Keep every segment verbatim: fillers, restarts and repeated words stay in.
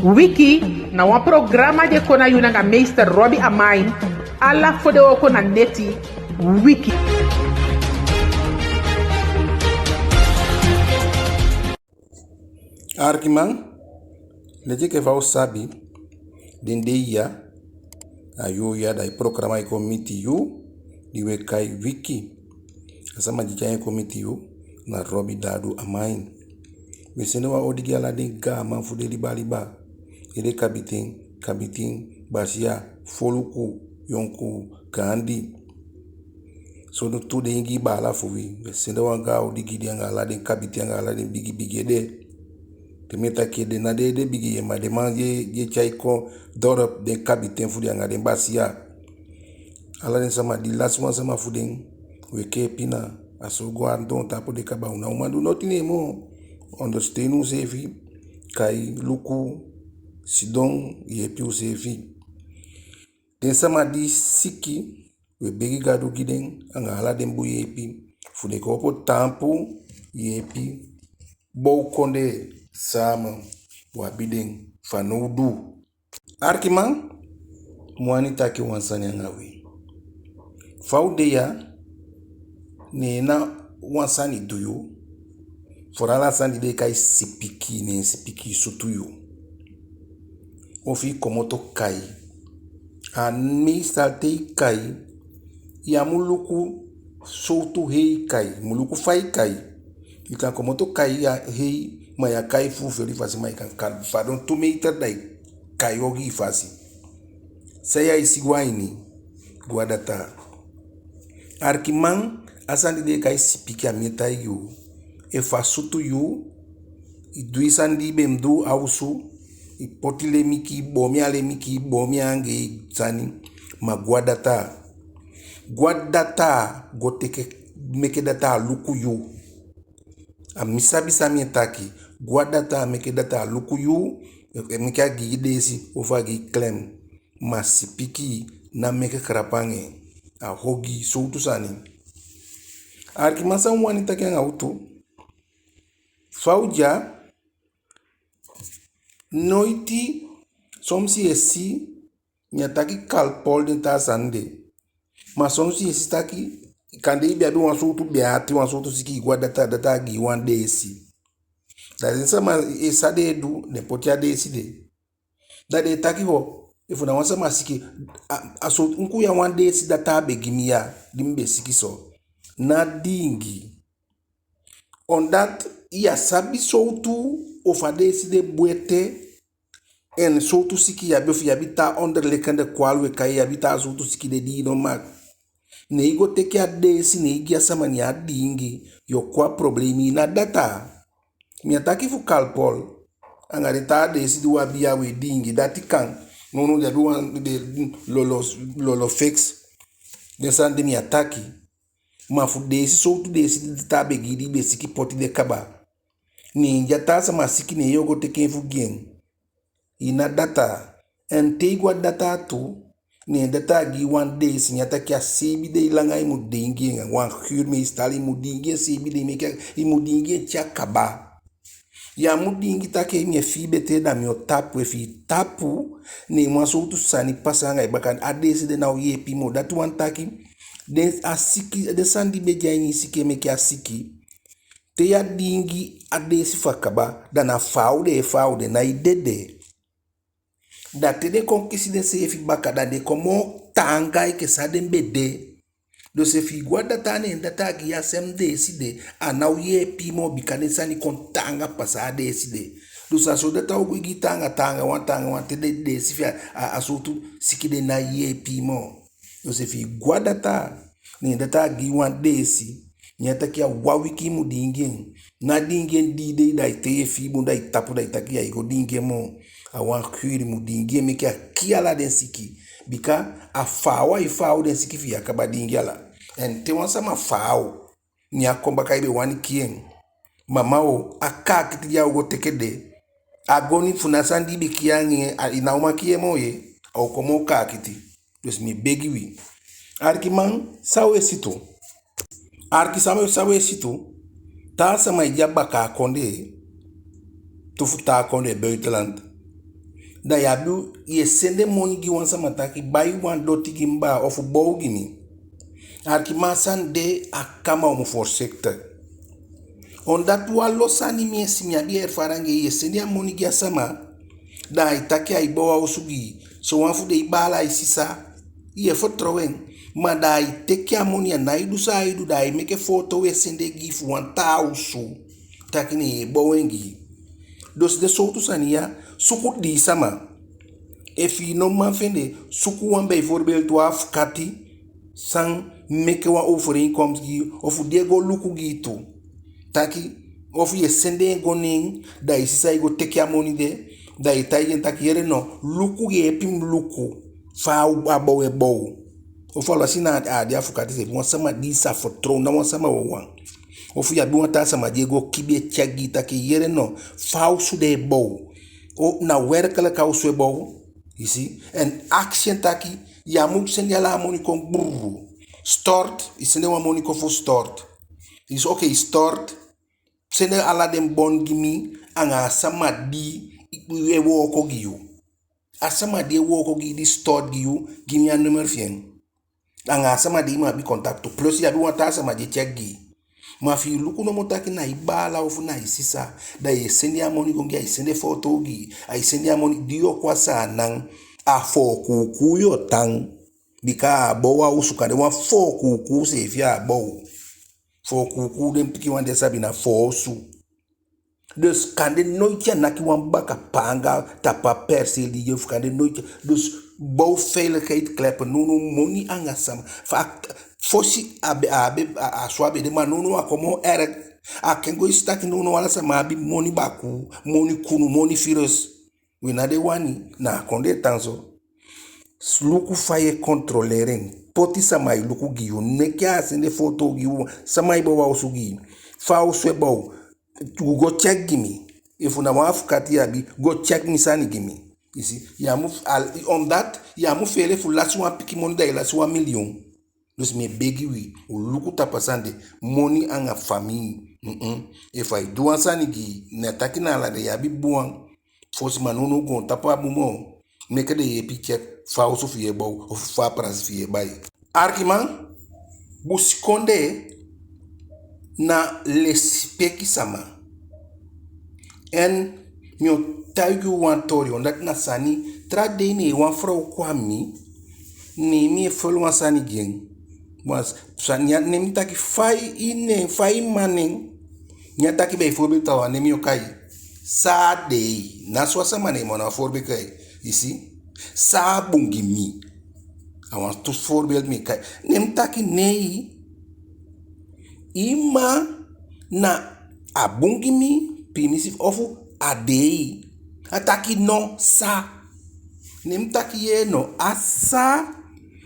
Wiki na wan programa di e kon na yu nanga meester Robbie Amain, ala fodewooko na neti. Wiki. Arkiman, leti enke fa u sabi, den dei ya, a yuu ya da i programa e kon miti yu, di we kai Wiki. A sama di tyai en kon miti yu, na Robbie Dadu Amain. We sende wan odi gi ala den gaaman fu den liba liba. Ede kabiten, kabiten, basiya, foluku, yonkuu, gaandi. So tu den Ingii baala fu wi, we sende wan gaan odi gi den anga ala den kabiten anga ala den bigi bigi ede. Te mi e taki ede, ná den ede bigi ye, ma den man di e, di e tyai kon dorp, den kabiten fu den anga den basiya. Ala den sama di lasi wan sama fu den, we kee pina, a so go a toon tapu de kaba, u ná o man du noti neen moo. Ondersteun useefi, kai, luku, sidon, yeepi useefi. Den sama di siki, we begi Gadu gi den, anga ala den bun yeepi, fu den kon opo taampu, yeepi, bow kondee, sama, u abi den fanowdu. Arkiman, mi wani taki wan sani anga wi. Fa u de ya, ne na wan sani du yu, vooral a sani di den e kai sipikii, ne sipikii sutu yu. Ofu i komoto kai. A meestal te i kai, ya mu luku sowtu hei i kai, mu luku fa i kai. I kan komoto kai ya hei, ma ya kai fuufeli fasi, ma i kan, kan fadon tu meter da i kai ogii fasi. San ya e si go a ini, go a dataa. Arkiman, a sani di den e kai sipikii, a mi e taigi yu. Efu a sutu yu, i du i sani di i be mu du a osu, i poti lemiki, i boon a lemiki, i boon a angii sani, ma go a dataa. Go a dataa, go teke, meke dataa luku yu. A mi sabi san mi e taki, go a dataa, meke dataa luku yu, e, meke a gi i deesi, ofu a gi i klem. Ma sipikii, ná meke grap anga en. A ogii, sowtu sani. Arkiman, san mi wani taki anga u tu. Fa u de ya, noiti, soms i e si, mi á taki Calpol, den taa sani de. Ma soms i e si taki, kande i be abi wan sowtu bee ati, wan sowtu siki, i go a dataa, dataa gi i wan deesi. Da den sama e, san den e du, den poti a deesi de. Da den e taki ho, efu na wan sama siki, a, a so, enke ya wan deesi dataa be gi mi ya, di mi be siki so. Ná diingi. Omdat ya sabi sowtu, ofu a deesi de bun ete, en sowtu siki i abi, ofu i abi taa onderliggende kwaal, we kai, i abi taa sowtu siki de di i no mag. Ne i go teke a deesi, ne i gi a sama, ne a diingi, yo kon a problemi na dataa. Mi á taki fu Calpol, anga den taa deesi di u abi ya, we diingi, dati kan. Nownow den abi wan, den lolo, lolo fix. Den sani de mi á taki. Ma fu deesi, sowtu deesi di dataa be gi i, di i be siki, poti de kaba. Ne di a taa sama siki, ne yo go teke en fu gi en. I na dataa. En te i go a dataa tu, ne dataa gi i wan deesi, ne a taki a seibin dei langa i mu diingi en, wan kuur meestal i mu diingi en seibin dei, meke i mu diingi en te a kaba. Ya mu diingi taki mi e fii betee, da mi o tapu, efu i tapu, ne wan sowtu sani pasa anga i baka, a deesi de ná o yeepi i moo. Dati wani taki, den a siki, den sani di be de a ini i siki e meke a siki. Te ya diingi a deesi fu a kaba, da na faaw den e faaw, den nái dede. Da te den kon kisi denseefi baka, da den kon moo taanga enke san den be de. Dus efu i go a dataa, ne dataa gi i a sem deesi de, a ná o yeepi i moo, bika den sani kon taanga pasa a deesi de. Dus a so dataa o go e gi i taanga, taanga wan, taanga wan, te den deesi fi a, a, a sowtu siki de nái yeepi i moo. Dus efu i go a dataa, ne dataa gi i wan deesi, ne a taki a wan wiki i mu diingi en. Ná diingi en dii dei, da i, te i e fii bun, da i tapu, da i taki ya e go diingi en moo. A wan kuur i mu diingi en, meke a kii ala den siki. Bika a faaw ai faaw den siki fi i á kaba diingi ala. En te wan sama faaw, ne a kon baka, i be wani kii en. Mama o, a kaakiti di a o go teke de, a goni fu na sani di i be kii anga en, a, i ná o man kii en moo ye, a o kon moo kaakiti. Dus mi e begi wi. Arkiman, san u e si tu. Arki, san u e, san u e si tu. Taa sama e de a bakaa kondee, tu fu taa kondee, buitenland. Da yu abi, yu e sende moni gi wan sama taki: bai wan doti gi mi baa, ofu bow gi mi. Arkiman, a sani de, a kama, u mu voorzichtig. Omdat wanlo sani mi e si, mi abi ervaring anga en. Yu e sende a moni gi a sama, da ai taki ai bow a osu gi yu. Sowan fu den i baala, i sisa, yu e vertrouw en. Ma da ai teke a moni, a nái du san ai du, da ai meke foto e sende gi yu fu wan taa osu, taki ne yu e bow en gi yu. Dus den sowtu sani ya, suku dii sama. Efu i no man fende, suku wan, bijvoorbeeld wan afukati, san meke wan overeenkomst gi yu, ofu di e go luku gi yu tu. Taki, ofu yu e sende en go ne en, da i sisa e go teke a moni de, da i taigi en taki: yere no, luku, yeepi mi luku fa a bow e bow. Ofu alwasi na a de afukati seefi, wan sama di i sa vertrouw, ná wan sama wawan. Ofu yu abi wan taa sama di e go kibii e check gi yu taki: yere no, fa a osu de e bow. O, na werkelijk a osu e bow. I si? En akisi en taki, yu á mu sende ala a moni kon brrr. Stort, i sende wan moni kon fu stort. I si, oké, stort. Sende ala den bon gi mi, anga a sama di e wooko gi yu. A sama di e wooko gi yu, di stort gi yu, gi mi a nummer fi en. Anga a sama di i mu abi kontaktu, plus yu abi wan taa sama di e check gi yu. Ma fi i luku nomo taki na i baala ofu na i sisa, da yu e sende a moni go gi, ai sende foto gi, ai sende a moni di yu o kon a Saanan, a foo kuukuu yu o tan. Bika a á bow a osu, kande wan foo kuukuu seefi a á bow. Foo kuukuu, den pikin wan di e sabi, na foo osu. Dus kande noiti a naki wan baka paanga tapu a perceel di yu e, fu kande noiti. Dus bouwveiligheidsklep, nownow moni anga sama. Fa, fosi a be, a be, a, a so a be de, ma nownow a kon moo erg. A ken go e si taki nownow ala sama abi moni bakuu, moni kunu, moni virus. We ná de wani, na a kondee tan so. Luku fa yu e controleer en. Poti sama e luku gi yu, neen ke a sende foto gi yu, sama e bow a osu gi yu, fa a osu e bow. U go check gi mi. Efu na wan afukati yu abi, go check mi sani gi mi. I si, yu á mu, al, omdat yu á mu feele fu lasi wan pikin moni da i lasi wan miliyun. Dus mi e begi wi, u luku tapu a sani de, moni anga famii. Mm-mm. Efu ai du wan sani gi yu, na taki na ala den yu abi bun wan. Fosi, ma nownow goontapu á bun moo. Meke den yeepi check fa a osu fi yu e bow, ofu fa a paasi fi yu e bai. Arkiman, busikondee na lesipeki sama. En mi o taigi u wan toli, omdat na sani, taa dei ne wan frow kon a mi, ne mi e folo wan sani gi en. Wan sani ya, ne mi taki fa i nen, fa i mma nen. Ne a taki bijvoorbeeld, a wan nen mi o kai Saa Dei. Na so a sama nen, ma na voorbeeld kai. I si? Saa Bun Gi Mi. A wantu voorbeeld mi e kai. Ne mi taki nei. I mma na A Bun Gi Mi, piimisi, ofu A Dei. A taki no, Saa. Ne mi taki yee no, a Saa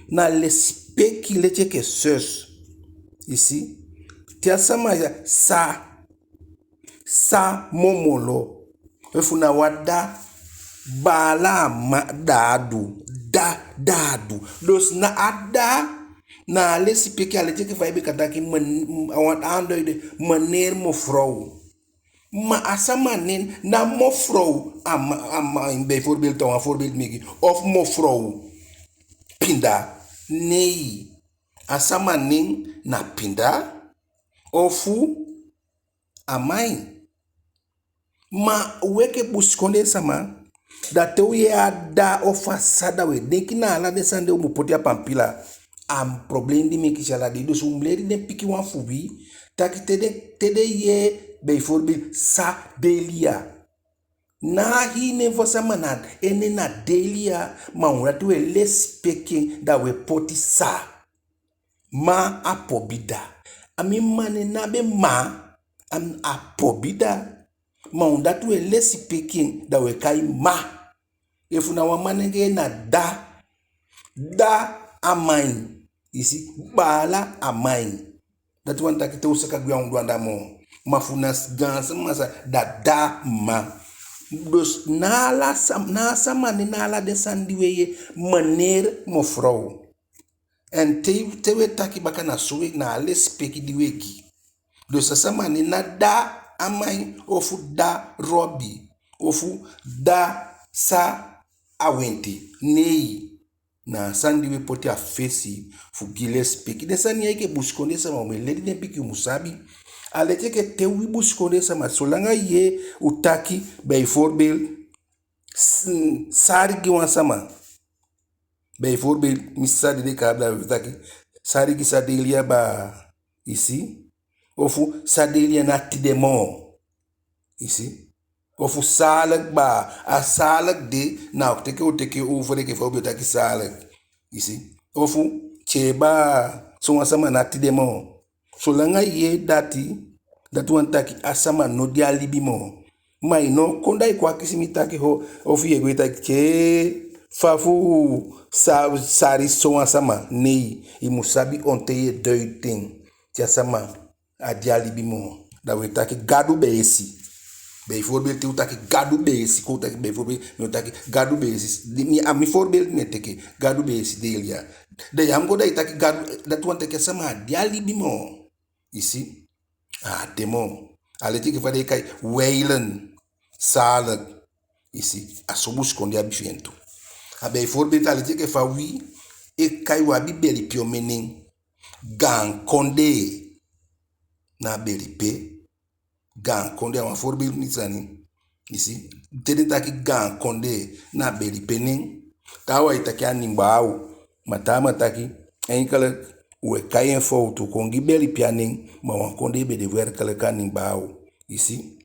na lesipeki, leti enke zus. I si? Te a sama ya, Saa. Saa Momolo. Efu na wan dda, baala a mma, dda a du, dda, dda a du. Dus na a dda, na a lesipeki, a leti enke fa i be kan taki, men-, a wan aanduiden, meneer, mevrouw. Ma a sama nen na mevrouw, a mma, a mma, bijvoorbeeld, a wan voorbeeld mi e gi, of mevrouw Pinda. Nei. A sama nen na Pinda, ofu a mma en. Ma u enke busikondee sama, da te u yee a dda ofu a sa, da u e denki na ala den sani de, u mu poti a pampila. A problem di mi e kisi ala dei. Dus u mu leli den pikinwan fu wi taki te den, te den yee bijvoorbeeld Saa Delia, ná a hii nen fu a sama na en nen na Delia, ma u dati u e lesipeki en, da u e poti Saa. Ma a pobida. A mi mma nen ná be Ma, a, a pobida. Ma u dati u e lesipeki en, da u e kai Ma. Efu na wan manengee na Dda. Dda a mma en. I si, baala a mma en. Dati wani taki te u saka gwe a ondoo anda moo. Ma fu na s-, gaansama sa, da Dda, Mma. Dus na ala sam-, na a sama nen, na ala den sani di u e yee, meneer, mevrouw. En te, te u e taki baka na so u e, na a lesipeki di u e gi. Dus a sama nen na Dda a mma en, ofu Dda Robi, ofu Dda Sa, a wenti. Nei. Na a sani di wi e poti a fesi fu gi lesipeki. Den sani ya enke busikondee sama, u mu e leli den pikin, u mu sabi. A leti enke te wi busikondee sama, solanga i yee u taki, bijvoorbeeld, s- sari gi wan sama. Bijvoorbeeld, mi sa dede kaabla, wi taki, sari gi sa Delia baa, i si. Ofu sa Delia ná tide moo, i si. Ofu salik baa, a salik de, na o teke, o teke over enke fa u be o taki salik, i si. Ofu tye baa, sowan sama ná tide moo. Solanga i yee dati, dati wani taki a sama no de a libi moo. Ma i no kon da i kon akisi mi taki ho, ofu i e gwe taki tye fa fu sa- sari sowan sama. Nei, i mu sabi on ten i e duiti en, te a sama á de a libi moo. Da wi e taki Gadu be e si. Bijvoorbeeld te u taki Gadu be e si, kon u taki bijvoorbeeld, mi o taki Gadu be e si. Di- mi- a mi voorbeeld mi e teke, Gadu be e si Delia. Da ya mu go da i taki Gadu, dati wani taki a sama á de a libi moo. I si, a á de moo. A leti enke fa den e kai wijlen, salik. I si, a so busikondee abi fi en tu. A bijvoorbeeld a leti enke fa wi e kai, wi abi beli pe omen nen. Gaan kondee na beli pe. Gaan kondee, a wan voorbeeld mi sani. I si, te den taki gaan kondee na beli pe nen. Taawan e taki a Nimbaaw. Ma taaman taki, enkel, u e kai en fowtu, kon gi beli pe a nen, ma wan kondee be de werkelijk a Nimbaaw. I si.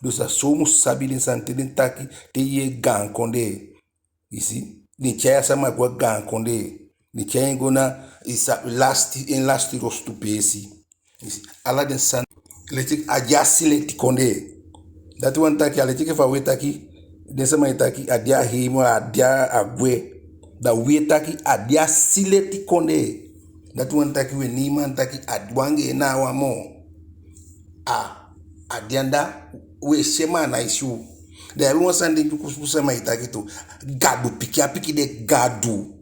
Dus a so u mu sabi den sani, te den taki, te i yee gaan kondee. I si. Den tyai a sama go a gaan kondee. Den tyai en go na, i sa- lasti, en lasti losutu peesi. I si. Ala den sani. Leti a de a sileti kondee. Dati wani taki, a leti enke fa u e taki, den sama e taki, a de a hemel, a de a gwe. Da wi e taki, a de a sileti kondee. Dati wani taki, wi e neiman taki, a wan gee na a wan moo. A, a de anda, wi e si en ma a nái si u. Da i abi wan sani den Dukusuku sama e taki tu. Gadu pikin, a pikin de Gadu.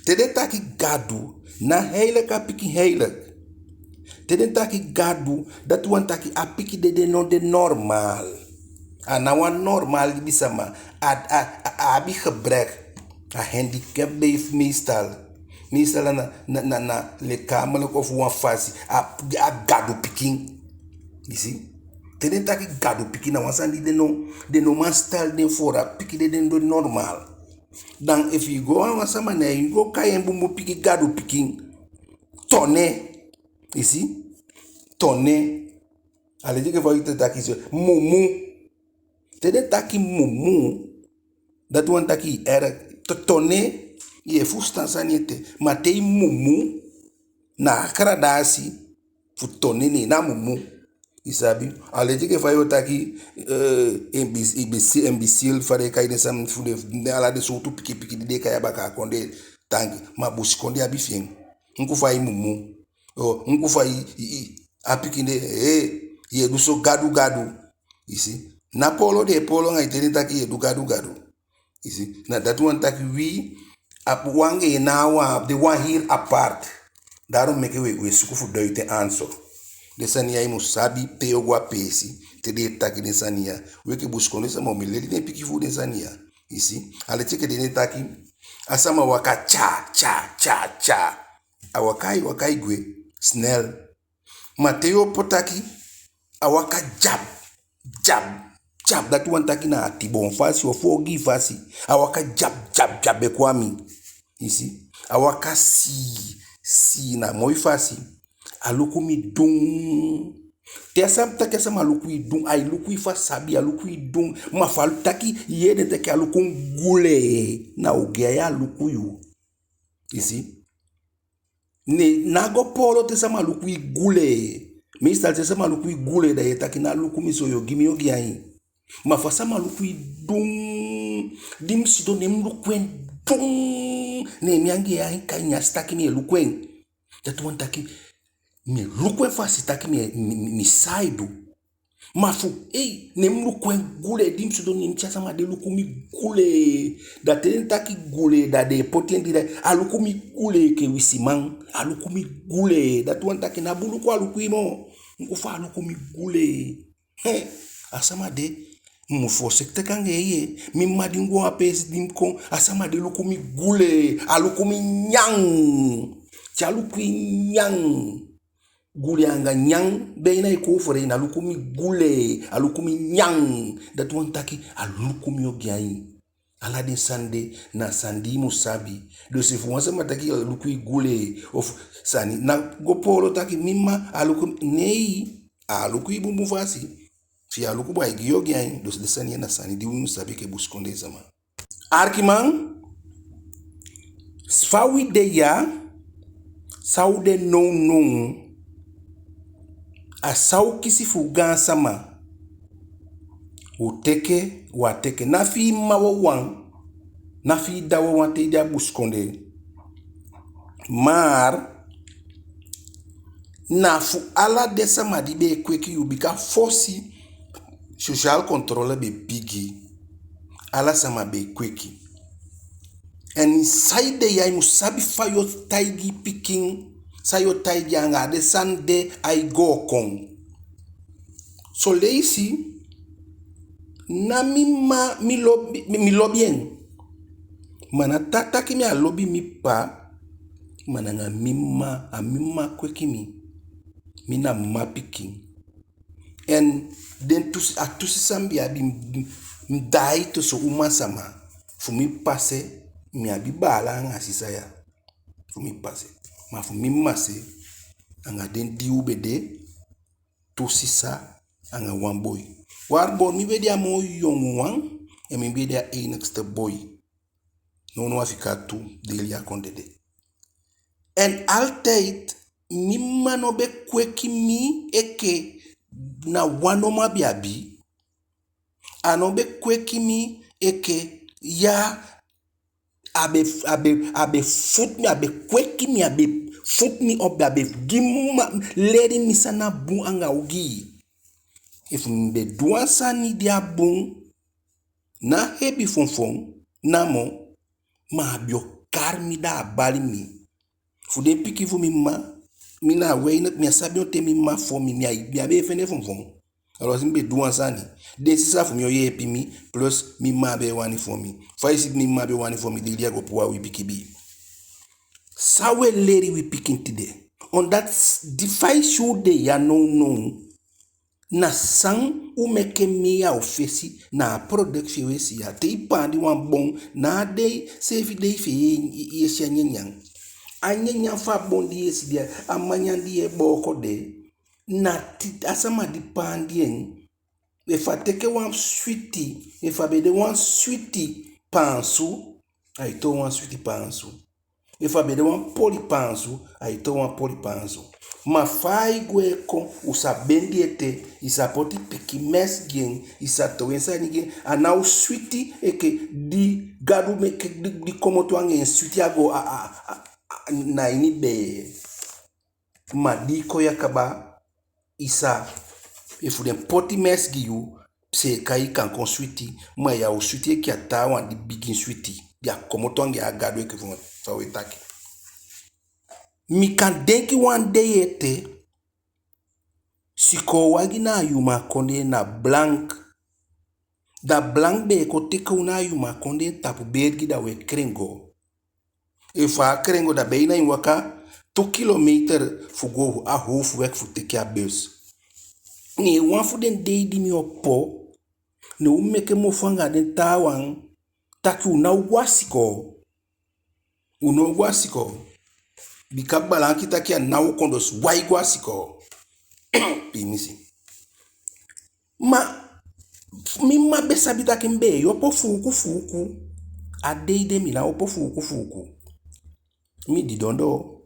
Te den taki Gadu, ná heilig a pikin heilig. Te den taki Gadu, dati wani taki a pikin de, de no de normaal. A ná wan normaal libisama. A, a, a, a abi gebrek. A handicap be- meestal. Meestal na, na, na, na lichamelijk of wan fasi. A, a Gadu pikin. I si? Te den taki Gadu pikin, na wan sani di den no, den no man stel den voor a pikin de, de no de normaal. Dan efu i go a wan sama, ne i go kai en bunbun pikin Gadu pikin. Tone. I si? Tone. A leti enke fa i te taki so. Mumu. Te den taki mumu, dati wani taki i erg. To- tone, i e fusutan sani ete. Ma te i mumu, na a gradatie fu tone, ne na mumu. I sabi? A leti enke fa yo taki, eh, imbis- imbis- imbecile, fa den e kai den sani fu den, den ala den sowtu pikin pikin di den e kai a bakaa kondee, tangi. Ma busikondee abi fi en. Enke fa i mumu. O, enke fa i, i, i, a pikin de, eh, i e du so gadu gadu. I si? Ná poolo den e poolo anga i te den taki i e du gadu gadu. I si? Na dati wani taki wi, a wan gee na wan, de wan heel apart. Daarom meke wi, wi e suku fu duiti en so. Den sani ya i mu sabi pe yo go a peesi, te den e taki den sani ya. Wi enke busikondee sama u mu e leli den pikin fu den sani ya. I si? A leti enke den e taki, a sama waka tya, tya, tya, tya. A waka e waka e gwe, snel. Ma te yo poti taki, a waka dyab, dyab, dyab, dati wani taki na atiboon fasi ofu ogii fasi. A waka dyab, dyab, dyab e kon a mi. I si? A waka sii, sii na moi fasi. A luku mi dun. Te a sama taki a sama luku i dun, ai luku i fu a sabi, a luku i dun. Ma fu a taki, i yee den taki a luku mi gulee, na ogii ai a luku yu. I si? Ne ná go poolo te sama luku i gulee. Meestal te sama luku i gulee, da i e taki ná luku mi so, yo gi mi ogii ain. Ma fa sama luku i dun, di mi sidon ne mi luku en dun, ne mi anga en ain kai, ne a si taki mi e luku en. Dati wani taki mi e luku en fu a si taki mi e, mi, mi, mi sabi du. Ma fu, ei, ne mi luku en gulee, di mi sidon ne mi si a sama de luku mi gulee. Da te den taki gulee, da den e poti en di da, a luku mi gulee enke wisiman, a luku mi gulee. Dati wani taki ná bun luku a luku i moo. Enke fa a luku mi gulee. He, a sama de, Mi mu voorzichtig anga en. Mi mma di mi go a wan peesi di mi kon, a sama di luku mi gulee, a luku mi nyan. Te a luku i nyan. Gulee anga nyan, bijna e kon overeen, a luku mi gulee, a luku mi nyan. Dati wani taki, a luku mi ogii ain. Ala den sani de na sani di i mu sabi. Dus efu wan sama taki a luku i gulee, of sani, ná go poolo taki mi mma a luku mi, nee, a luku i bunbun fasi. Fi a luku bun, ai gi i ogii ain. Dus den sani ya na sani di wi mu sabi enke busikondee sama. Arkiman, fa wi de ya, san u de nownow, a san u kisi fu u gaansama, u teke, u á teke. Ná fi i mma wawan, ná fi i dda wawan te i de a busikondee. Maar na fu ala den sama di be e kweki yu, bika fosi sociale controle be bigi, ala sama be e kweki. En san i de ya, i mu sabi fa yu o taigi i pikin, san yu o taigi en anga den sani de, ai go kon. Son leisi, ná mi mma mi lobi, mi, mi lobi en. Ma ná taki mi á lobi mi ppa, ma na anga mi mma, a mi mma kweki mi. Mi na mma pikin. En den tu si, a tu si san mi be abi, mi, mi daai tu so uman sama. Fu mi ppa se, mi abi baala anga sisa ya. Fu mi ppa se. Ma fu mi mma se, anga den di u be de, tu sisa anga wan boi. Waardoor mi be de a moo yongu wan, en mi be de a enigste boi. Nownow a fika tu, di Elia kon dede. En altijd, mi mma no be kweki mi enke na wan nomo a be abi. A no be kweki mi enke, ya, a be, a be, a be voed mi, a be kweki mi, a be voed mi op, a be gi mi, leli mi san na bun anga ogii. Efu mi be du wan sani di á bun, ná hebi fonfon namo, ma a be o kali mi, da a bali mi. Fu den pikin fu mi mma, mi na a weinig, mi á sabi on ten mi mma fon mi, mi á, mi á be e fende fonfon. Alwasi mi be du wan sani, den sisa fu mi o yeepi mi, plus mi mma á be e wani fon mi. Fa i si mi mma á be wani fon mi, di Elia go puu wan wipi kibii. San u e leli wi pikin tide? Omdat di fa i si u de ya nownow, na san u meke mee a u fesi, na a product fi en u e si ya. Te i paandi wan bon, na a dei seefi dei fi en i, i e si a nyanyan. A nyanyan fu a bon di i e si de, a manyan di i e booko de, na ti, a sama di paandi en, efu a teke wan switi, efu a be de wan switi paansu, ai toon wan switi paansu. Efu a be de wan poli paansu, ai toon wan poli paansu. Ma fa ai gwe kon, u sa bendi ete, i sa poti pikin mest gi en, i sa towe en sani gi en, a ná o switi enke di Gadu meke di, di komoto anga en switi a go a, a, a, a, na ini bee. Ma di i kon ya kaba, i sa, efu den poti mest gi yu, seeka i kan kon switi, ma ya o switi enke a taawan di bigin switi, di a komoto anga en a Gadu enke fu fa u e taki. Mi kan denki wan dei ete, sikoo wagi na a Yuma kondee na Blank. Da Blank be e kon teke u na a Yuma kondee tapu bergi, da u e kren go. Efu a kren go, da bijna i waka tu kilometer fu go a hoofdweg fu teke a bus. Ne wan fu den dei di mi opo, ne u meke mofu anga den taawan taki u ná o go a sikoo. U ná o go a sikoo. Bika Balanki taki a ná o kon, dus u á e go a sikoo. Piimisi. Ma mi mma be sabi taki mi be e opo fuuku fuuku. A dei de mi ná opo fuuku fuuku. Mi didon doo.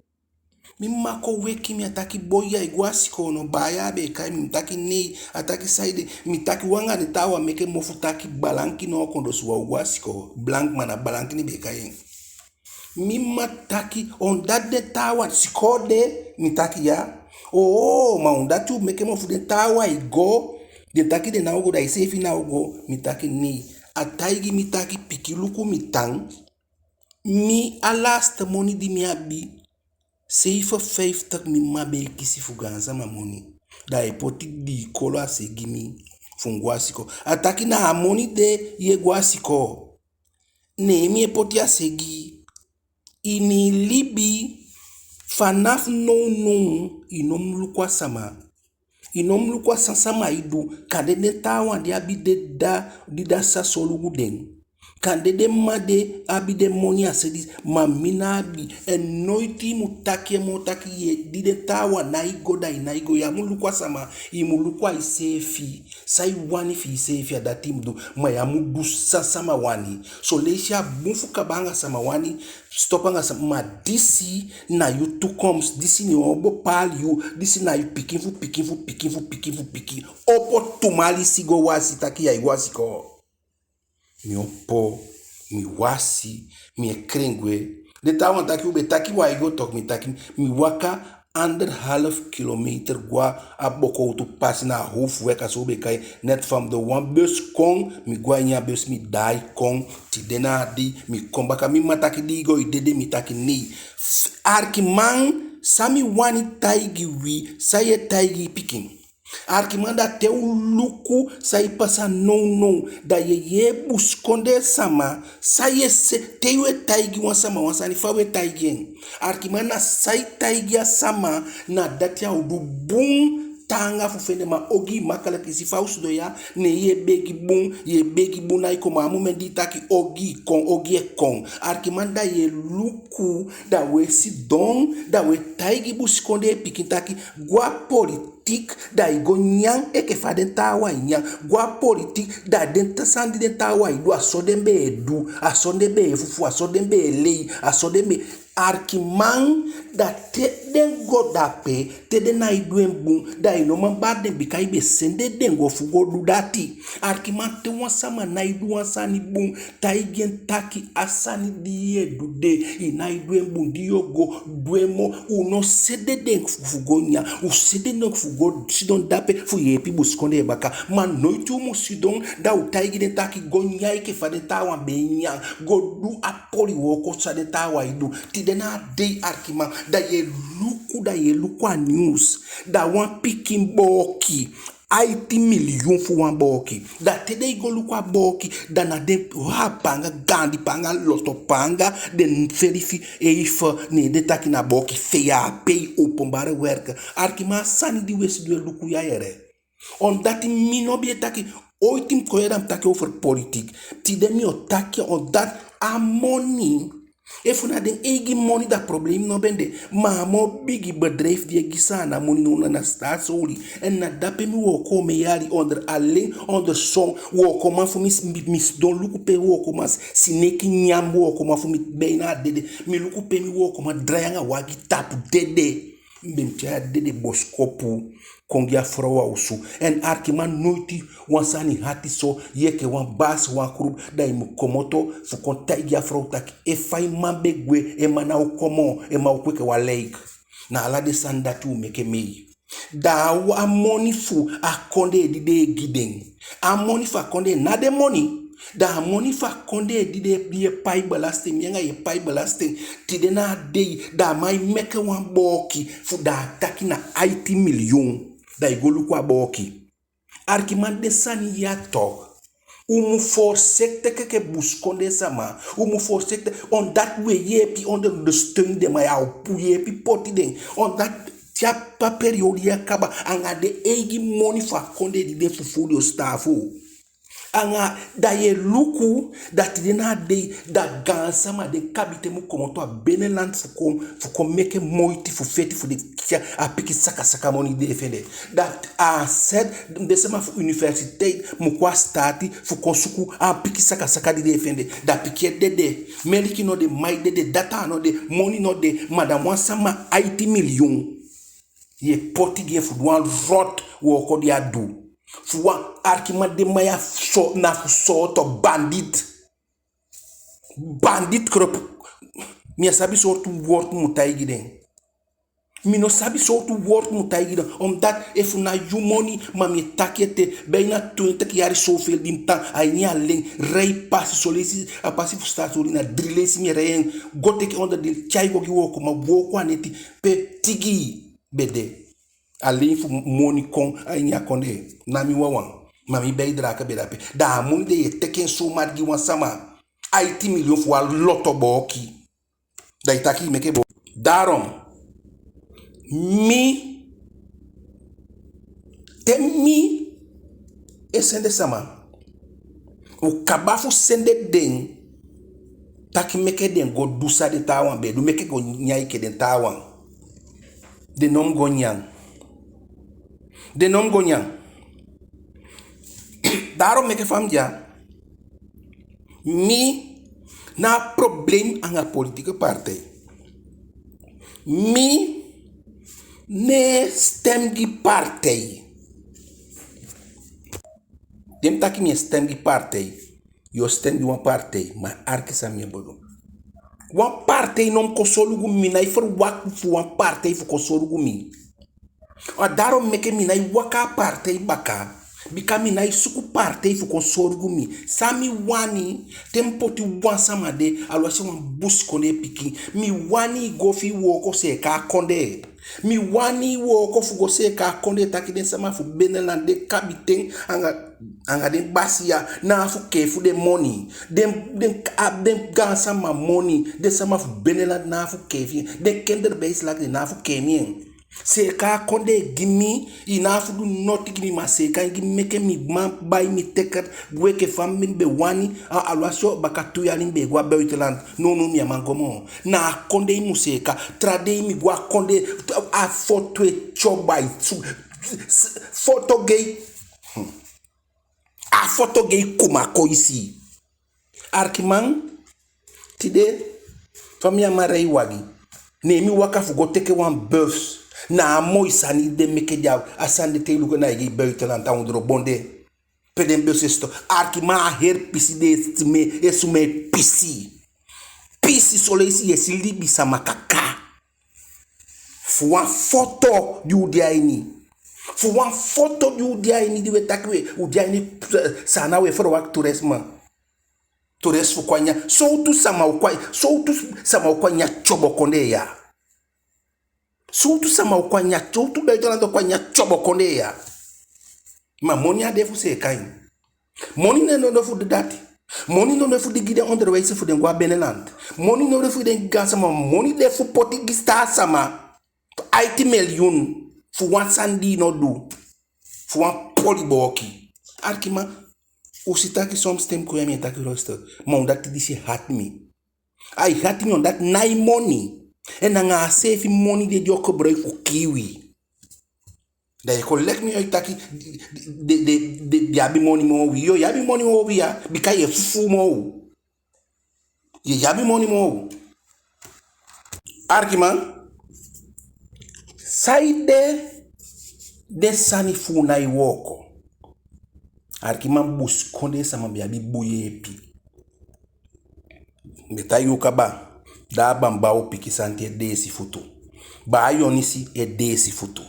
Mi mma kon weki mi, a taki: "Boi, ya e go a sikoo no?" Baaya a be e kai mi, mi taki: "Nei." A taki: "Saide?" Mi taki: "U anga den taawan meke mofu taki Balanki ná o kon, dus u á o go a sikoo." Blank, ma na Balanki den be e kai en. Mi mma taki: "Omdat den taawan, sikoo de?" Mi taki: "Ya." "Oo, ma omdat u meke mofu den taawan e go, den taki den ná o go, da iseefi ná o go?" Mi taki: "Nei." A taigi mi taki: "Pikin, luku mi tan. Mi, a laatste moni di mi abi, zevenenvijftig mi mma be e kisi fu gaansama moni. Da ai poti dii kolo a se gi mi. fu mi go a sikoo. A taki na a moni de yu e go a sikoo. Ne mi e poti a se gi i. Ini i libi, fanafu nownow, i no mu luku a sama. I no mu luku a san sama e du. Kande den taawan di abi den dda, di dda sa solugu den. Kande den mma de abi den moni a se disi, ma mi ná abi. En noiti i mu taki en moo taki yu e, di den taawan nái go, da i nái go. Yu á mu luku a sama, i mu luku a iseefi. San i wani fi iseefi, a dati i mu du. Ma yu á mu du san sama wani. Son leisi a bun fu kaba anga sama wani, stop anga sama, ma disi na yu toekomst, disi na yu o bepaal yu, disi na yu pikin fu pikin fu pikin fu pikin fu pikin. Opo tumalisi go wasi, taki yu á e go a sikoo. Mi opo, mi wasi, mi e kren gwe. Den taawan taki u be taki u á e go toch, mi taki mi waka anderhalf kilometer go a bookoutu pasi na a hoofdweg, a so u be kai, net fa mi doo wan bus kon, mi go a ini a bus, mi daai kon, tide na a dei, mi kon baka, mi mma taki di i go i dede, mi taki nei. F-, arkiman, san mi wani taigi wi, san yu e taigi i pikin. Arkiman, da te u luku san e pasa nownow, da yu e yee busikondee sama, san yu e se, te yu e taigi wan sama wan sani, fa u e taigi en. Arkiman, na san i taigi a sama, na dati a o du. Bun taanga fu fende, ma ogii makkelijk. I si fa u sidon ya, ne yu e begi bun, yu e begi bun, nái kon, ma a moment di i taki ogii kon, ogii e kon. Arkiman, da yu e luku, da u e sidon, da u e taigi busikondee pikin taki, go a politik, da i go nyan enke fa den taawan e nyan. Go a politik, da den taa sani di den taawan e du, a so den be e du, a so den be e fufuu, a so den be e lei, a so den be, arkiman, da te den go dape, te den nái du en bun, da i no man bali den, bika i be sende den go fu go du dati. Arkiman, te wan sama nái du wan sani bun, taigi en taki a sani di yu e du de, i nái du en bun, di yu o go du en moo. U no sende den fu, fu go nyan, u sende den fu go sidon dape fu yeepi busikondee baka. Ma noiti u mu sidon, da u taigi den taki go nyan enke fa den taawan be e nyan. Go du a poli wooko san den taawan e du. Tide na a dei, arkiman, da yu e luku, da yu e luku a nyunsu, da wan pikin booki, aiti miliyun fu wan booki. Da te den e go luku a booki, da na den, ha, paanga, gaandi paanga, loto paanga, den felifi, eifen, ne den taki na booki, V A P, openbare werken. Arkiman, a sani di u e sidon e luku ya, yee. Omdat mi no be e taki, oiti mi kon ya da mi taki over politiek. Tide mi o taki, omdat a moni, efu na den eigi moni, da problem no be de. Ma a moo bigi bedrijf di e gi Saanan moni now na Staatsolie. En na dape mi wooko omen yali onder, alleen onder son wookoman fu mi, mi, mi sidon luku pe wookoman sineki nyan wookoman fu mi, bijna a dede. Mi luku pe mi wookoman drai anga wagi tapu dede. Mi be mu tyai a dede bosikopu kon gi a frow a osu. En arkiman, noiti wan sani hati so, yu enke wan basi wan kulubu, da i mu komoto fu kon taigi a frow taki, efu a man be gwe, en man ná o kon moo, en man o kon enke wan lijk. Na ala den sani dati u meke mei. Da a moni fu a kondee di den e gi den. A moni fu a kondee, ná den moni. Da a moni fu a kondee di den, di e pai belasting, mi anga yu e pai belasting. Tide na a dei, da a man e meke wan booki fu, da a taki na aiti miliyun. Da i go luku a booki. Arkiman, den sani ya toch. U mu voorzichtig enke busikondee sama. U mu voorzichtig, omdat u e yeepi ondersteun den, ma yu á o yeepi poti den. Omdat te a periode ya kaba, anga den eigi moni fu a kondee di den fufuu, den o sitaafu. Anga, da yu e luku, da tide na a dei, da gaansama, den kabiten mu komoto a binnenland fu kon, fu kon meke moiti fu feti fu den tyai a pikin sakasaka moni di den e fende. Da a set, den sama fu universiteit mu kon a sitaati fu kon suku a pikin sakasaka di den e fende. Da pikin e dede. Meliki no de, mai dede, data no de, moni no de, ma da wan sama aiti miliyun yu e poti gi en fu du wan rot wooko di a du. Fu wan, arkiman, den man ya so, na fu sowtu bandit. Bandit kruip. Mi á sabi sowtu wowtu mi mu taigi den. Mi no sabi sowtu wowtu mi mu taigi den. Omdat efu na yu moni, ma mi e taki ete, bijna twintig yali zoveel di mi tan a ini a len, rei pasi, son leisi a pasi fu Staatsolie na dri leisi mi e rei en, go teke onderdeel, tyai go gi wookoman, wooko a neti, pe tigi be de. Alleen fu moni kon a ini a kondee, na mi wawan. Ma mi bijdrage be de ape. Da a moni de yu e teke en zomaar gi wan sama. Aiti miliyun fu wan loto booki. Da i taki i meke booki. Daarom, mi, te mi e sende sama, u kaba fu sende den, taki meke den go du san den taawan be e du, meke go nyan enke den taawan. Den no mu go nyan. Den no mu go nyan. Daarom meke fa mi de ya, mi ná abi probleem anga politieke partij. Mi ná e stem gi partij. Te mi taki mi e stem gi partij, yu o stem gi wan partij, ma arki san mi e bedoel. Wan partij no mu kon solugu mi, mi nái verwacht fu wan partij fu kon solugu mi. A daarom meke mi nái waka a partij baka, bika mi nái suku partij fu kon solugu mi. San mi wani, te mi poti wan sama de, aluwasi wan busikondee pikin, mi wani i go fi i wooko seeka a kondee. Mi wani i wooko fu go seeka a kondee, taki den sama fu binnenland, den kabiten anga, anga den basiya, ná a fu kee fu den moni. Den, den, a, den gaansama moni, den sama fu binnenland ná a fu kee fi en. Den kinderbijslag, den ná a fu kee fi en. Seeka a kondee gi mi, i ná a fu du noti gi mi, ma seeka en gi mi, meke mi man bai mi ticket, gwe enke fa mi be wani, a, aluwasi o baka tu yali mi be e go a buitenland. Nownow mi á man go moo. Na a kondee i mu seeka. Tra dei mi go a kondee, a foto e tyobo a i su, s-, foto gei. Hmm. A foto gei kuma kon i si. Arkiman, tide, fa mi á man rei wagi, ne mi waka fu go teke wan bus. Na a moi sani den meke de, a sani de te i luku en na i gei buitenland, a ondoo bon de. Pe den bus e stop. Arkiman, a heri pisi de e sumee, e sumee pisi. Pisi, son leisi yu e si libisama kaka. Fu wan foto di u de a ini. Fu wan foto di u de a ini, di u e taki u e, u de a ini, eh, Saanan, u e verwacht toerisme. Toerist fu kon nyan. Sowtu sama o kon, sowtu sama o kon nyan tyobo kondee ya. Sowtu sama o kon nyan, sowtu buitenlander o kon nyan tyobo kondee ya. Ma moni á de fu seeka en. Moni no de fu du dati. Moni no de fu di gi den onderwijs fu den go a binnenland. Moni no de fu den gaansama, moni de fu poti gi taa sama. Aiti miliyun fu wan sani di i no du. Fu wan poli booki. Arkiman, u si taki soms te mi kon ya mi e taki rustig. Ma u dati disi e hati mi. Ai hati mi omdat na i moni. En anga a seefi moni de den o gebruik fu kii wi. Da yu e kon leki mi, yu e taki, den, den, den, den abi moni moo wi. Yu, yu abi moni moo wi ya, bika yu e fufuu moo u. Yu, yu abi moni moo u. Arkiman, saide den sani fu u nái wooko. Arkiman, busikondee sama be abi bun yeepi. Mi e taigi u kaba, da a Bambao pikin sani e deesi futu. Baa Yonisi e deesi futu.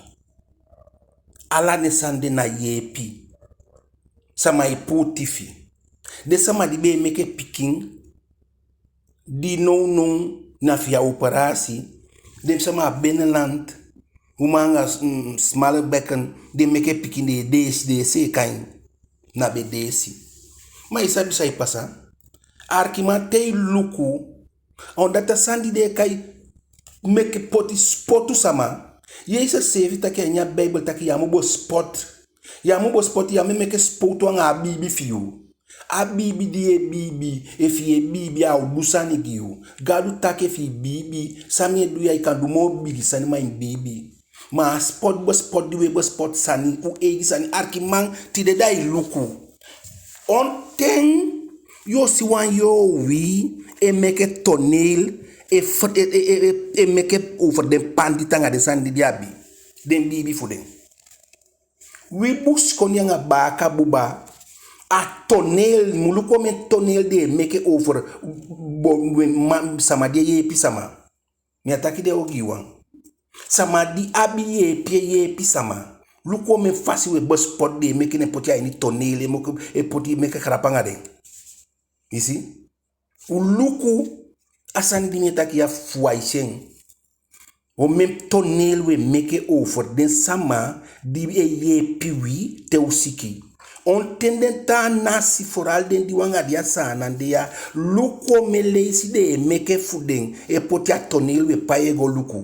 Ala den sani de na yeepi. Sama e puu tifi. Den sama di be e meke pikin, di nownow na fi a operasi, den sama a binnenland, uman anga, mm, smalle bekken, den meke pikin, den e deesi, den e seeka en. Na be deesi. Ma i sabi san e pasa? Arkiman, te i luku, omdat a sani di den e kai meke poti, spotu sama. Jesesi seefi taki a ini a Beibel taki yu á mu bespot. Yu á mu bespot, yu á mu meke spotu anga a biibi fi yu. A biibi di yu e biibi, efu yu e biibi a o du sani gi yu. Gadu taki efu i biibi, san mi e du ya i kan du moo bigi sani, ma i mu biibi. Ma a spot, bespot di u e bespot sani, u eigi sani, arkiman, tide da i luku. On ten yu o si wan yuu wi e meke toneel, e, e, e, e, e meke over den panditi anga den sani di den abi. Den biibi fu den. Wi busikondee anga baaka buba, a toneel, mu luku omen toneel den e meke over, bo, we, ma, sama di e yeepi sama. Mi á taki den ogii wan. Sama di abi yeepi e yeepi sama. Luku omen fasi we bespot den e meke, den poti a ini toneel, e meke, e poti, meke grap anga den. I si? U luku a sani di mi e taki ya fu u, ai si en. Omen toneel we meke over den sama di e yeepi wi te u siki. On ten den taa nasi, vooral den di u anga den a Saanan de ya, luku omen leisi den e meke fu den, e poti a toneel, u e pai en go luku.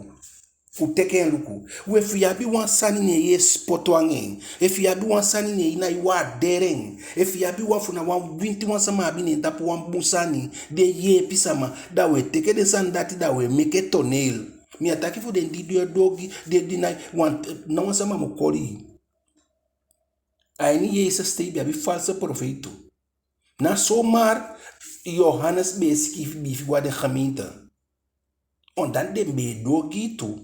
U teke en luku. We, efu yu abi wan sani, ne yu e sipotu anga en. Efu yu abi wan sani, ne yu ná e waardeer en. Efu yu abi wan, fu na wan winti wan sama abi, ne en tapu wan bun sani, den e yeepi sama, da u e teke den sani dati, da u e meke toneel. Mi á taki fu den di du ogii, den di ná e wan, ná wan sama mu koli. A ini Jesesi ten yu be abi false profeet tu. Ná zomaar Johannes be e sikiifi biifi go a den gemeente. Omdat den be e du ogii tu.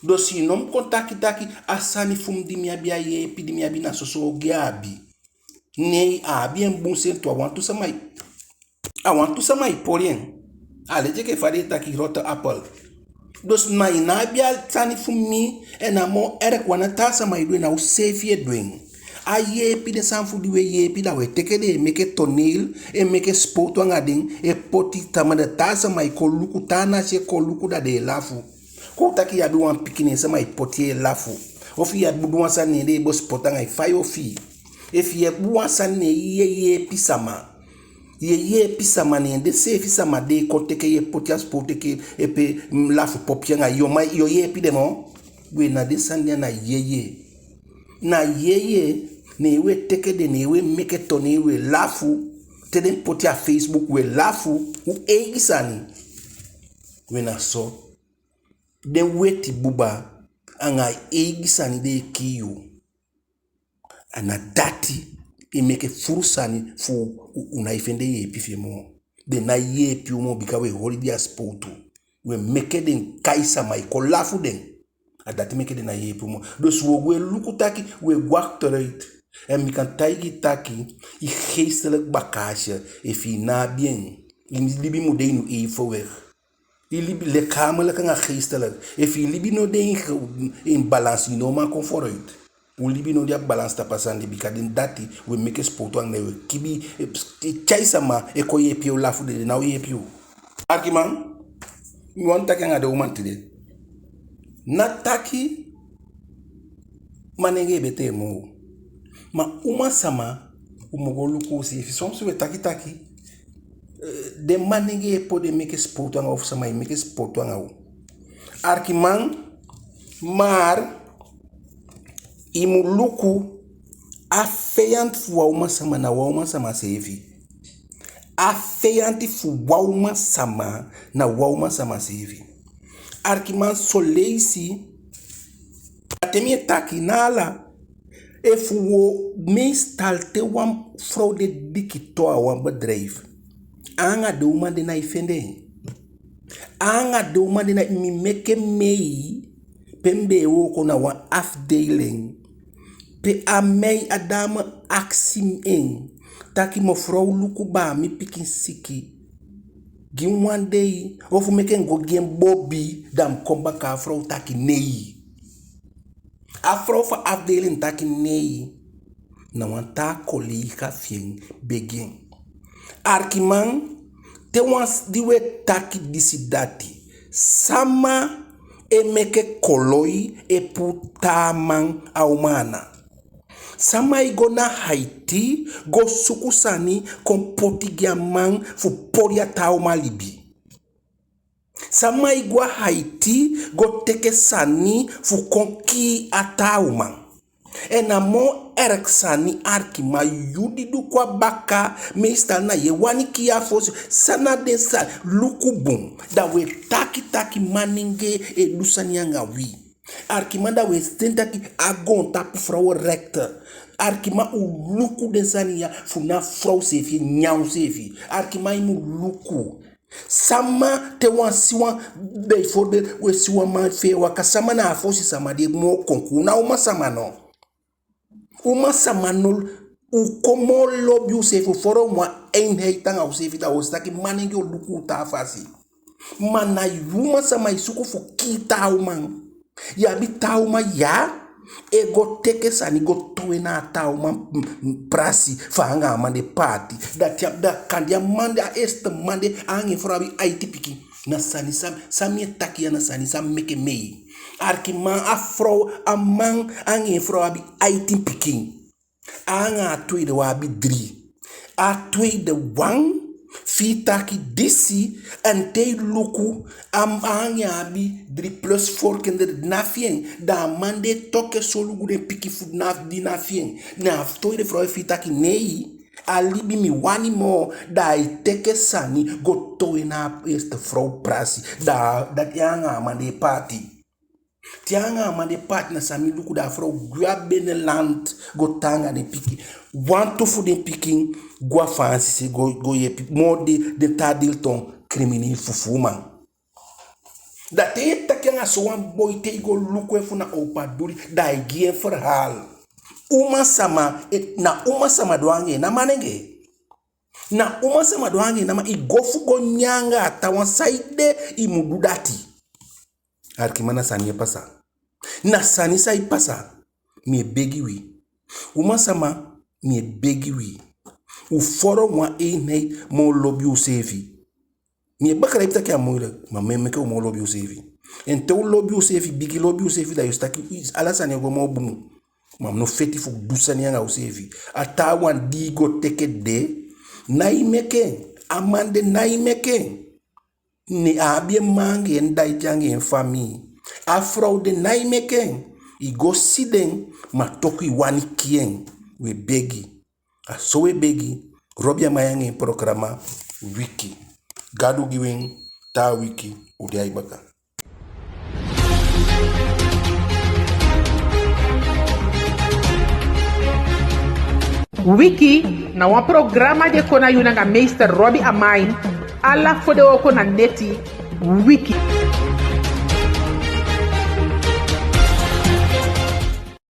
Dus yu no mu kon taki taki a sani fu mi di mi abi, a yeepi di mi abi, na soso ogii a abi. Nee, a abi en bun sani tu, a wantu sama e, a wantu sama e poli en. A leti enke fa den e taki rotte appel. Dus ma yu ná abi a sani fu mi, en a moo erg wan, na taa sama e du en, ná useefi e du en. A yeepi, den sani fu di u e yeepi, da u e teke den e meke toneel, e meke sipotu anga den, e poti tamaa, da taa sama e kon luku, taa nasi e kon luku, da den e lafu. Kon u taki yu abi wan pikin, ne sama e poti en e lafu. Ofu yu abi, du wan sani, ne den e bespot anga yu, fa yu o fii? Efu yu abi wan sani, ne yu e yeepi sama, yu e yeepi sama, ne den seefi sama de e kon teke yu e poti a sipotu, teke e pe, mm, lafu popi anga yu, ma yu o yeepi den moo? We, na den sani de, na yeye. Na yeye, ne u e teke den, ne u e meke toneel, u e lafu. Te den poti a Facebook, u e lafu. U eigi sani. We, na so. Den weti buba anga eigi sani den e kii yu. A na dati e meke fuu sani fu u, u ná e fende yeepi fi en moo. Den ná e yeepi u moo, bika u e holi den a sipotu. U e meke den kai sama e kon lafu den. A dati meke den ná e yeepi u moo. Dus u o go e luku taki u e go achteruit. En mi kan taigi taki, yu geestelijk bagage, efu yu ná abi en, yu libi mu de in uw evenwicht. Yu libi lichamelijk anga geestelijk. Efu yu libi no de in ge-, in balans, yu no man kon vooruit. U libi no de a balans tapu a sani de, bika den dati u e meke sipotu anga den, u e kibi, e, e tyai sama e kon yeepi yu, lafu den, den ná o yeepi yu. Arkiman, mi wani taki anga den uman tide. Ná taki manengee betee moo. Ma uman sama, u mu go luku useefi. Soms u e taki taki, eh, den manengee e poti den meke sipotu anga u, ofu sama e meke sipotu anga u. Arkiman, maar yu mu luku, a feyanti fu wan uman sama na wan uman sama seefi. A feyanti fu wan uman sama na wan uman sama seefi. Arkiman, son leisi, a te mi e taki na ala, efu u o meestal te wan frow de dikitoo a wan bedrijf, a anga den uman de ná e fende en. A anga den uman de ná e, mi meke mei, pe mi be e wooko na wan afdeling, pe a mei, a dame akisi en taki: mevrouw, luku baa, mi pikin siki. Gi mi wan dei, ofu meke mi go gi en bobi, da mi kon baka. A frow taki nei. A frow fu a afdeling taki nei. Na wan taa kolega fi en begi en. Arkiman, te wan s-, di u e taki disi dati, sama e meke koloi e puu taa man a uman ana? Sama e go na Haiti go suku sani kon poti gi a man fu poli a taa uman libi? Sama e go a Haiti go teke sani fu kon kii a taa uman? En a moo erg sani, arkiman, yu di du kon a baka, meestal na yu e wani kii a fosi. San na den sani? Luku bun. Da u e taki taki manengee e du sani anga wi. Arkiman, da u e si den taki a goontapu frow recht. Arkiman, u luku den sani ya, fu na frow seefi e nyan u seefi. Arkiman, yu mu luku. Sama, te wan si wan, bijvoorbeeld, u e si wan man fi en e waka, sama na a fosi sama di e moo kon kuu? Na uman sama no? Uman sama no? U kon moo lobi useefi, u forom wan eenheid anga useefi, da u o si taki manengee o luku u taa fasi. Ma na yu uman sama e suku fu kii taa uman. Yu abi taa uman ya, e go teke sani go towe na a taa uman, mm, mm, prasi, fu a anga a man de paati. Dati a, da kande a man de, a eerste man de, a anga en frow abi aiti pikin. Na sani san, san mi e taki ya, na sani san mi meke mei. Arkiman, a frow, a man anga en frow abi aiti pikin. Anga a tweede wan abi dii. A tweede wan, fi i taki disi, en te i luku, a anga en abi dii plus voorkinderen di ná fi en. Da a man di e toku e solugu den pikin fu na, di ná fi en. Na a tweede vrouw e fii taki nee, a libi mi wani moo, da ai teke sani go towe na a eerste vrouw prasi. Da, dati anga a man di e paati. Te anga a man de paati, na san mi luku, da a frow gwe a binnenland go tan anga den pikin. Wantu fu den pikin go a Faansi se go, go yeepi moo den, den taa dii toon, crimineel fufuuman. Da te yu e taki anga sowan boi, te i go luku en fu na Opa Duli, da ai gi en verhaal. Uman sama, eh, na uman sama du anga en, ná manengee. Na uman sama du anga en, ná man. I go fu go nyan anga a taawan, saide i mu du dati? Alikiman, na sani e pasa. Na sani sa e pasa. Mi e begi wi. Uman sama, mi e begi wi. U vorm wan eenheid, moo lobi useefi. Mi e begrijp taki a moeilijk, ma mi e meke u moo lobi useefi. En te u lobi useefi, bigin lobi useefi, da yu o si taki ala sani o go moo bun. Ma mi no feti fu du sani anga useefi. A taawan di i go teke de, ná i meke en. A man de, ná i meke en. Ne a abi en mma anga en dda ete anga en famii. A frow de, ná i meke en. I go si den, ma toku i wani kii en. Wi e begi. A so wi e begi. Robi Amain anga en programa Wiki. Gadu gi wi en, taa wiki u de a i baka. Wiki na wan programa di e kon na yu nanga meester Robi Amain, ala fodewooko na neti. Wiki.